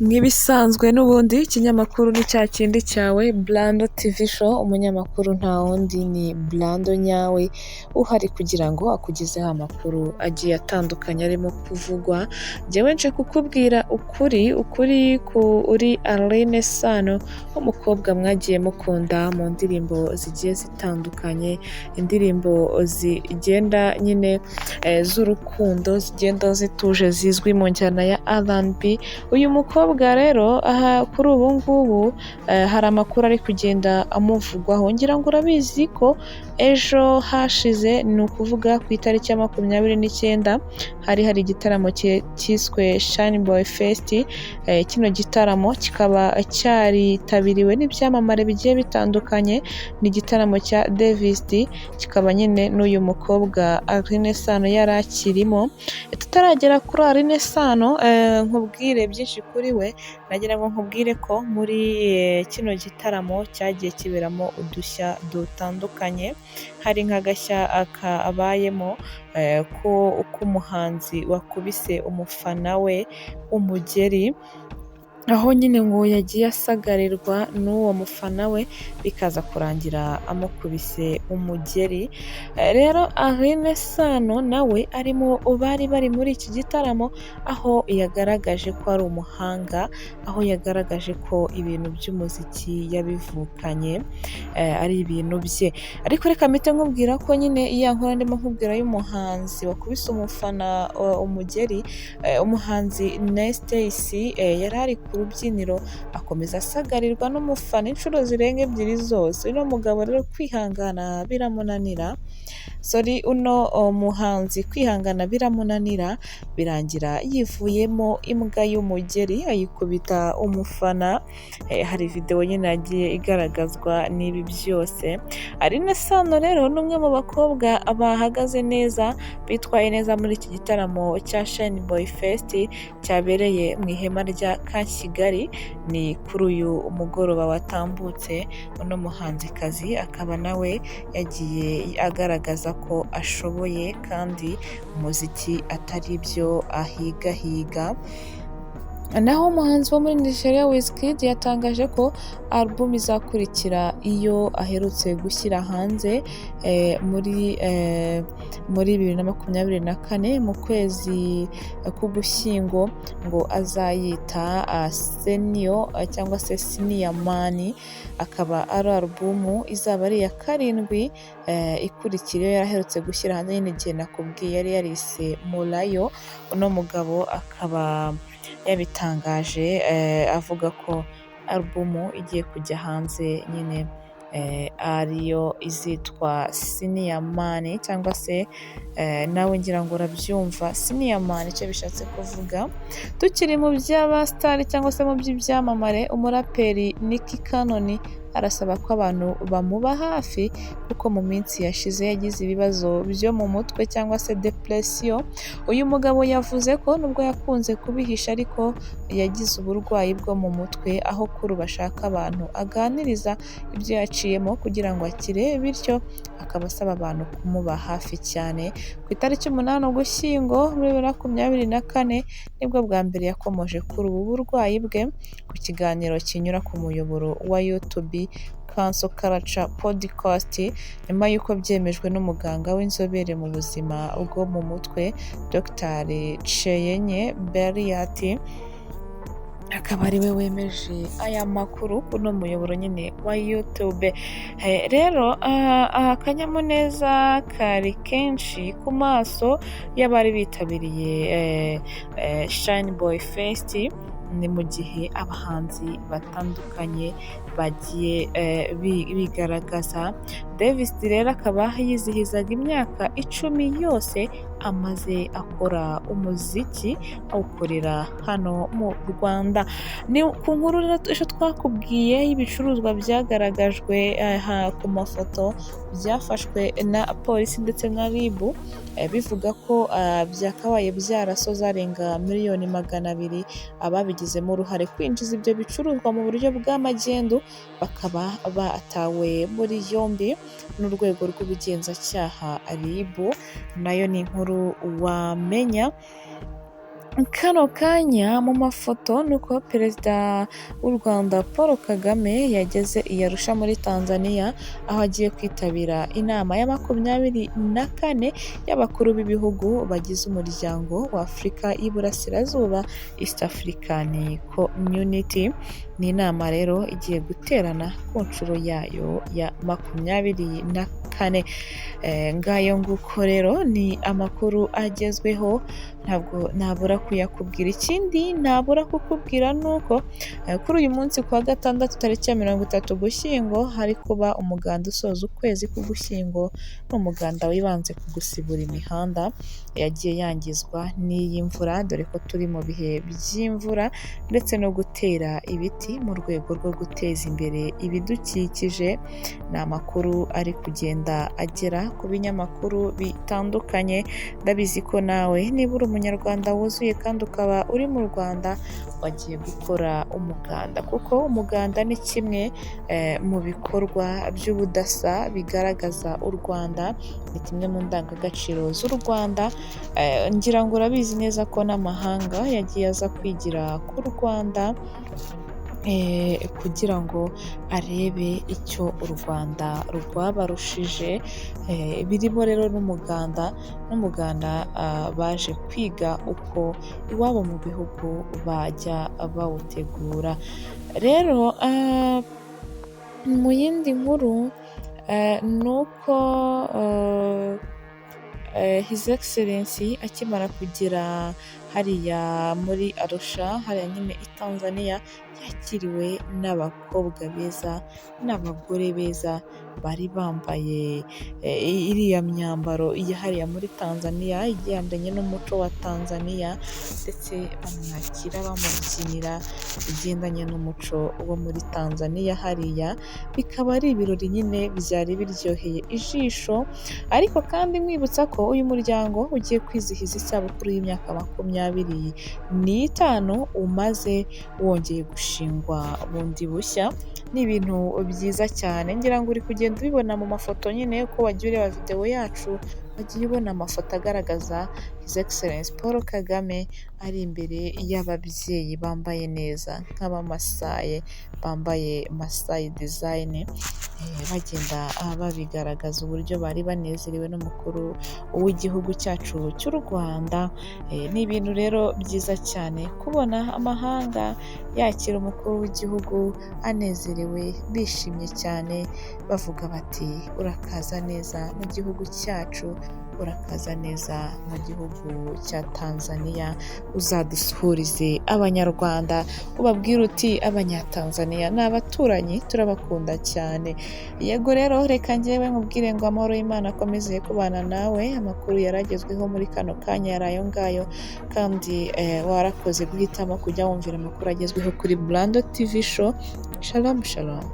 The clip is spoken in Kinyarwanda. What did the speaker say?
Nk'ibisanzwe n'ubundi ikinyamakuru ni cya kindi cyawe Brando TV show, umunyamakuru nta wundi ni Brando nyawe uhari kugira ngo akugezeho amakuru agiye atandukanye arimo kuvugwa. Njyewe nje kukubwira ukuri, ukuri kuri Aline Sano, umukobwa mwagiye mukunda mu ndirimbo zigiye zitandukanye, indirimbo zigenda nyine z'urukundo zigenda zituje zizwi mu njyana ya R&B. Uyu mukobwa rero aha kuri ubu ngubu hari amakuru ari kugenda amuvugwaho, ngira ngo urabizi ko ejo hashize, ni ukuvuga ku itariki ya 29, hari hari igitaramo cyiswe Shine Boy Fest. Kino gitaramo kikaba cyaritabiriwe n'ibyamamare bigiye bitandukanye, ni igitaramo cya Davis D, kikaba nyine n'uyu mukobwa Aline Sano yari akirimo. Tutaragera kuri Aline Sano nkubwire byinshi kuri we, nagira ngo nkubwire ko muri kino gitaramo cyagiye kiberamo udushya dutandukanye, hari nk'agashya kabayemo k'umuhanzi wakubise umufana we umugeri, aho nyine ngo yagiye asagarirwa n'uwo mufana we bikaza kurangira amukubise umugeri. Rero Aline Sano nawe ari mu bari bari muri iki gitaramo, aho yagaragaje ko ari umuhanga, aho yagaragaje ko ibintu by'umuziki yabivukanye, ari ibintu bye. Ariko reka mpite nkubwira ko nyine iya nkuru ndimo nkubwira y'umuhanzi wakubise umufana umugeri, umuhanzi Nestesi yari ari ku rubyiniro akomeza asagarirwa n'umufana inshuro zirenga ebyiri zose. Uno mugabo rero kwihangana biramunanira, sorry, uno muhanzi kwihangana biramunanira, birangira yivuyemo imbwa y'umugeri ayikubita umufana. Hari videwo nyine yagiye igaragazwa n'ibi byose. Aline Sano rero ni umwe mu bakobwa bahagaze neza, bitwaye neza muri iki gitaramo cya Shine Boy Fest cyabereye mu ihema rya Kigali, ni kuri uyu mugoroba watambutse. Uno muhanzikazi akaba nawe yagiye agaragaza ko ashoboye kandi umuziki atari ibyo ahigahiga. Naho umuhanzi wo muri Nigeria Wizkid yatangaje ko album izakurikira iyo aherutse gushyira hanze muri 2024 mu kwezi k'Ugushyingo, ngo azayita Senior cyangwa se Senior Man, akaba ari album izaba ari iya karindwi ikurikira iyo yari aherutse gushyira hanze nyine igihe nakubwiye yari yarise Molayo. Uno mugabo akaba yabitangaje avuga ko album igiye kujya hanze nyine ariyo izitwa Senior Man, cyangwa se nawe ngira ngo urabyumva Senior Man icyo bishatse kuvuga. Tukiri mu by'abasitari cyangwa se mu by'ibyamamare, umuraperi Nicky Cannon arasaba ko abantu bamuba hafi kuko mu minsi yashize yagize ibibazo byo mu mutwe cyangwa se depression. Uyu mugabo yavuze ko nubwo yakunze kubihisha ariko yagize uburwayi bwo mu mutwe, aho kuri ubu ashaka abantu aganiriza ibyo yaciyemo kugira ngo akire, bityo akaba asaba abantu kumuba hafi cyane. Ku itariki 8 Ugushyingo muri 2024 nibwo bwa mbere yakomoje kuri ubu burwayi bwe ku kiganiro kinyura ku muyoboro wa YouTube Cancel Culture Podcast, nyuma y'uko byemejwe n'umuganga w'inzobere mu buzima bwo mu mutwe Dr Cheyenye Berriat, akaba ari we wemeje aya makuru kuri uno muyoboro nyine wa YouTube. Rero akanyamuneza kari kenshi ku maso y'abari bitabiriye Shine Boy Fest, ni mu gihe abahanzi batandukanye bagiye bigaragaza. Davis D rero akaba yizihizaga imyaka 10 yose amaze akora umuziki, awukorera hano mu Rwanda. Ni ku nkuru rero ejo twakubwiye y'ibicuruzwa byagaragajwe ku mafoto byafashwe na polisi ndetse na RIB, bivuga ko byakabaye byarasoze arenga miliyoni 200, ababigizemo uruhare kwinjiza ibyo bicuruzwa mu buryo bw'amagendu bakaba batawe muri yombi n'urwego rw'ubugenzacyaha RIB. Nayo ni inkuru wamenya. Kano kanya mu mafoto ni uko Perezida w'u Rwanda Paul Kagame yageze i Arusha muri Tanzania, aho agiye kwitabira inama ya 24 y'abakuru b'ibihugu bagize umuryango wa Afurika y'Iburasirazuba, East African Community. Ni inama rero igiye guterana ku nshuro yayo ya 24. Ngayo nguko rero ni amakuru agezweho, ntabwo nabura kuyakubwira. Ikindi ntabura kukubwira ni uko kuri uyu munsi ku wa gatandatu tariki ya 30 Ugushyingo hari kuba umuganda usoza ukwezi k'Ugushyingo. Ni umuganda wibanze ku gusibura imihanda yagiye yangizwa n'iyi mvura, dore ko turi mu bihe by'imvura, ndetse no gutera ibiti mu rwego rwo guteza imbere ibidukikije. Ni amakuru ari kugenda agera ku binyamakuru bitandukanye. Ndabizi ko nawe niba uri umunyarwanda wuzuye kandi ukaba uri mu Rwanda wagiye gukora umuganda, kuko umuganda ni kimwe mu bikorwa by'ubudasa bigaragaza u Rwanda, ni kimwe mu ndangagaciro z'u Rwanda. Ngira ngo urabizi neza ko n'amahanga yagiye aza kwigira ku Rwanda kugira ngo arebe icyo u Rwanda rwabarushije, birimo rero n'umuganda. Baje kwiga uko iwabo mu bihugu bajya bawutegura. Rero mu yindi nkuru ni uko His Excellency akimara kugera hariya muri Arusha, hariya nyine i Tanzania, yakiriwe n'abakobwa beza n'abagore beza bari bambaye iriya myambaro ya hariya muri Tanzania igendanye n'umuco wa Tanzania, ndetse bamwakira bamubyinira bigendanye n'umuco wo muri Tanzania hariya, bikaba ari ibirori nyine byari biryoheye ijisho. Ariko kandi mwibutsa ko uyu muryango ugiye kwizihiza isabukuru y'imyaka 25 umaze wongeye gushingwa bundi bushya. Ni ibintu byiza cyane, ngira ngo uri kugenda ubibona mu mafoto nyine, uko wagiye ureba videwo yacu wagiye ubona amafoto agaragaza His Excellency Paul Kagame ari imbere y'ababyeyi bambaye neza nk'abamasaye, bambaye Masayi design, bagenda babigaragaza uburyo bari banezerewe n'umukuru w'igihugu cyacu cy'u Rwanda. Ni ibintu rero byiza cyane kubona amahanga yakira umukuru w'igihugu anezerewe, bishimye cyane, bavuga bati urakaza neza mu gihugu cyacu, urakaza neza mu gihugu cya Tanzania, uzadusuhurize abanyarwanda, ubabwire uti abanyatanzania ni abaturanyi turabakunda cyane. Yego rero reka njyewe nkubwire ngo amahoro y'Imana akomeze kubana nawe. Amakuru yaragezweho muri kano kanya yari ayo ngayo, kandi warakoze guhitamo kujya wumvira amakuru agezweho kuri Brando TV Show. Shalom shalom.